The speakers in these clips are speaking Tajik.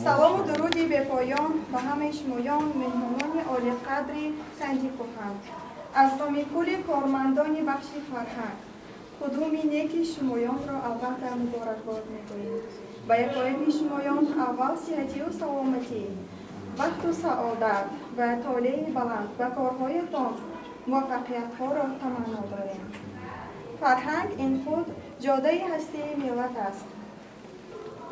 Салому дуруди бепоён ба ҳамаи шумоён, меҳмонони олиқадри санҷи кӯҳан. Аз номи кулли кормандони бахши фарҳанг қудуми неки шумоёнро албатта муборакбод мегӯем. Ба якояки шумоён аввал сиҳатию саломатӣ, бахту саодат ва толеи баланд ба корҳоятон муваффақиятҳоро таманно дорем. Фарҳанг ин худ ҷодаи ҳастии миллат аст.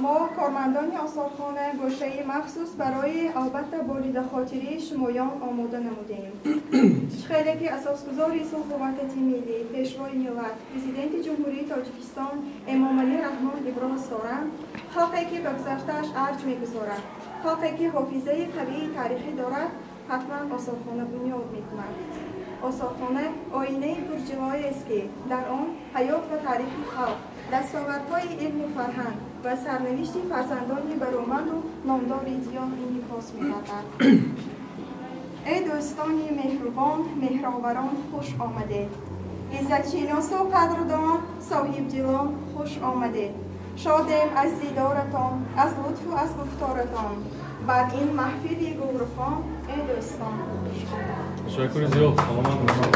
Мо кормандони осорхона гӯшаи махсус барои албатта болидахотирии шумоён омода намудем. Хеле ки асосгузори сулҳу ваҳдати миллӣ, пешвои миллат, президенти Ҷумҳурии Тоҷикистон Эмомалӣ Раҳмон иброз доранд, халқе ки ба гузаштааш арҷ мегузорад, халқе ки ҳофизаи қавии таърихӣ дорад, ҳатман осорхона бунёд мекунад. Осорхона оинаи пурҷилоест, ки дар он ҳаёт ва таърихи халқ, дастовардҳои илму фарҳанг ва сарнавишти фарзандони бароманду номдори диёр инъикос мегардад. Эй дӯстони меҳрубон, меҳроварон, хуш омадед! Иззатшиносу қадрдон, соҳибдилон, хуш омадед! Шодем аз дидоратон, аз лутфу аз гуфторатон. Бар ин маҳфили гулрухон, эй дӯстон, хуш омадед! Ташаккури зиёд, саломат бошед.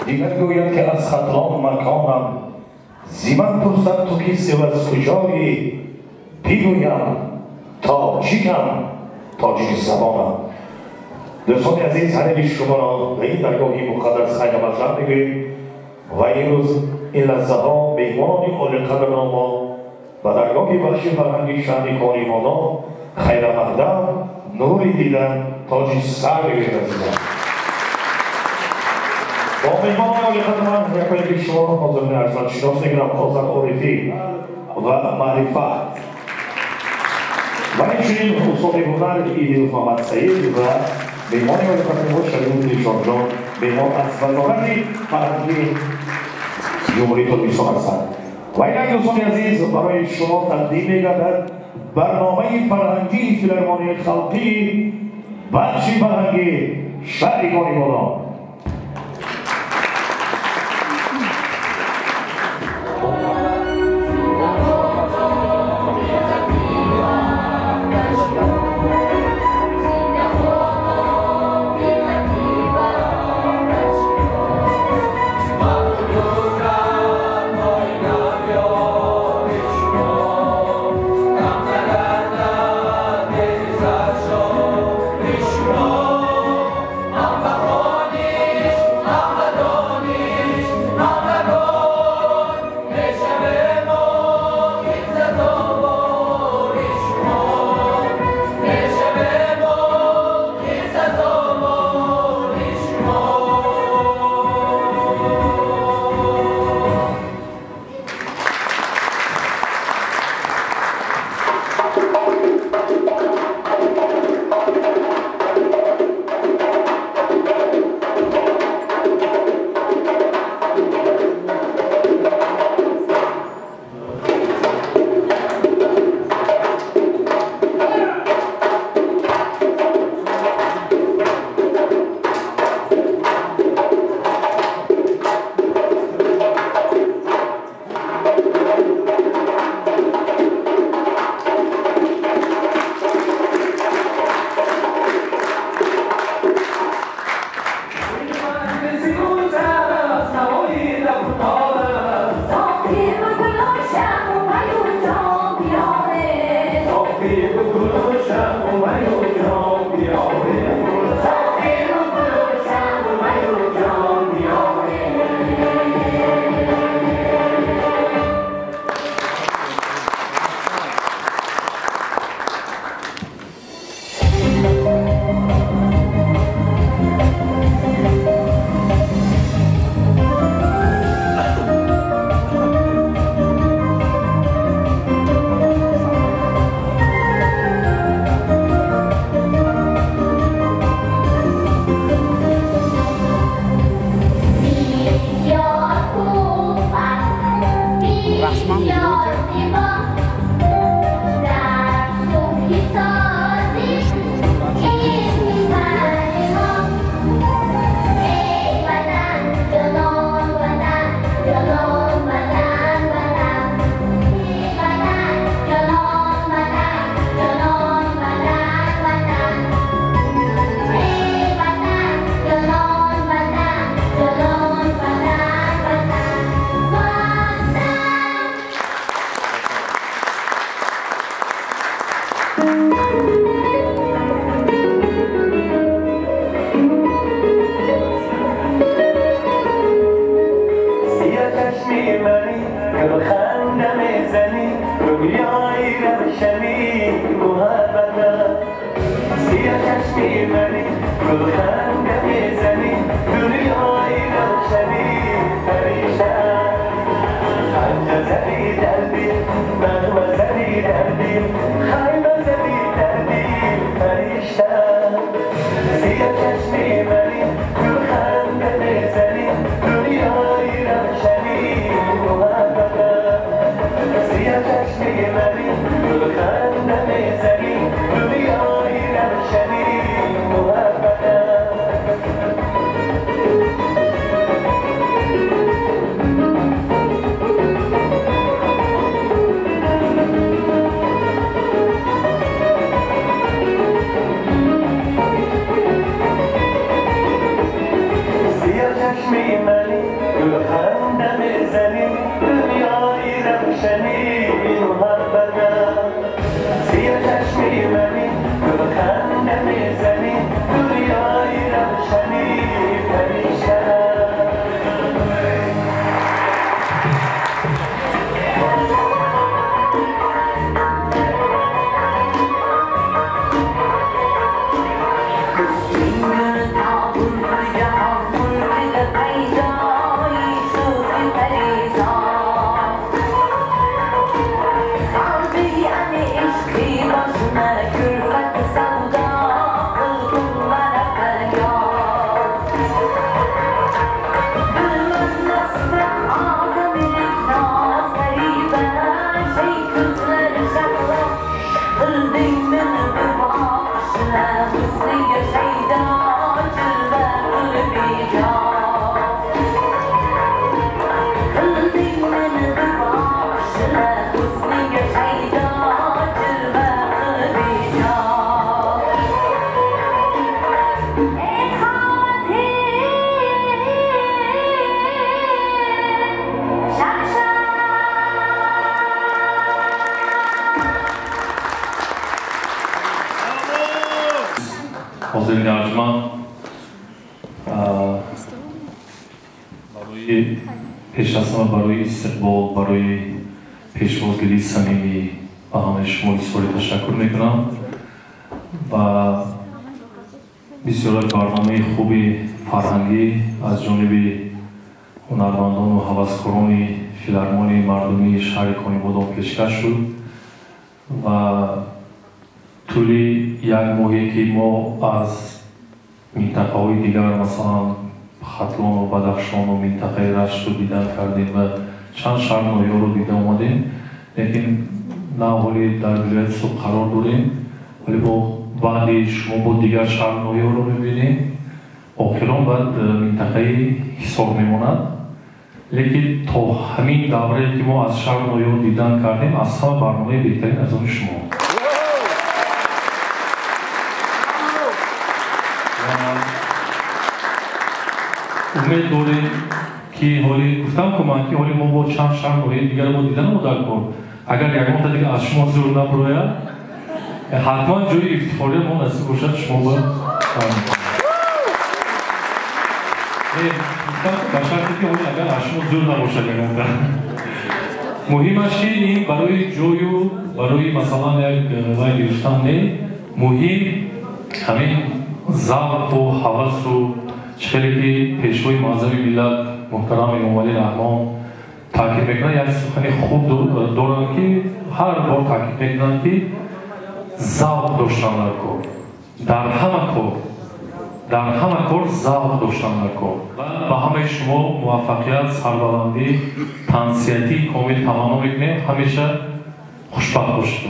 Дигар гӯяд ки аз Хатлон маконам, зи ман пурсад ту кистӣ ва аз куҷоӣ, бигӯям тоҷикам, тоҷики забонам. Дӯстони азиз, ҳар яки шуморо ба ин даргоҳи муқаддас хайрамақдам мегӯем ва имрӯз ин лаҳзаҳо меҳмонони олиқадрро мо ба даргоҳи бахши фарҳанги шаҳри Конибодом хайрамақдам, нури дида, тоҷи сар мегӯем. Азизон, бо меҳмонони олиқадр ман якояки шуморо ҳозирини арзандшинос мекунам. Озар Орифӣ ва Маърифат ва инчунин устоди ҳунар Идил Муҳаммадсаид ва меҳмони олиқадри мо Шариф Нишонҷон, меҳмон аз Вазорати фарҳанги Ҷумҳурии Тоҷикистон ҳастанд. Ва инак дӯстони азиз, барои шумо тақдим мегардад барномаи фарҳангии филармонияи халқии бахши фарҳангии шаҳри Конибодом. Shmo, Abba. Ҳозирини арҷманд, барои пеш аз ҳама барои истиқбол, барои пешвозгирии самимӣ ба ҳамаи шумо изҳори ташаккур мекунам ва бисёр як барномаи хуби фарҳангӣ аз ҷониби ҳунармандону ҳаваскорони филармонияи мардумии шаҳри Конибодом пешкаш шуд ва тӯли як моҳе ки мо аз минтақаҳои дигар, масалан Хатлону Бадахшону минтақаи Раштро дидан кардем ва чанд шаҳр ноҳияро дида омадем, лекин на ҳоли дар вилояти Суғд қарор дорем, вале бо баъди шумо бо дигар шаҳр ноҳияро мебинем. Охирон баъд минтақаи Ҳисор мемонад, лекин то ҳамин даврае ки мо аз шаҳр ноҳияро дидан кардем, аз ҳама барномаи беҳтарин аз они шумо. Умед дорем ки ҳоли гуфтам ку ман ки ҳоли мо бо чанд шаҳр ноҳияи дигар мо дидан мо дар кор. Агар ягонта дига аз шумо зур набурояд, ҳатман ҷои ифтихория мо насиб бошад шумо ба гуфтам ба шарте ки ҳоли агар аз шумо зур набошад ягонта. Муҳимаш ки ин барои ҷою барои масалан як вай гирифтан не, муҳим ҳамин завқу ҳавасу хеле ки пешвои муаззами миллат муҳтарам Эмомалӣ Раҳмон таъкид мекунанд, як сухани хуб доранд ки ҳар бор таъкид мекунанд ки завқ доштан дар кор, дар ҳама кор, дар ҳама кор завқ доштан дар кор. Ба ҳамаи шумо муваффақият, сарбаландӣ, тансиҳатии комил таманно мекунем. Ҳамеша хушбахт бошед.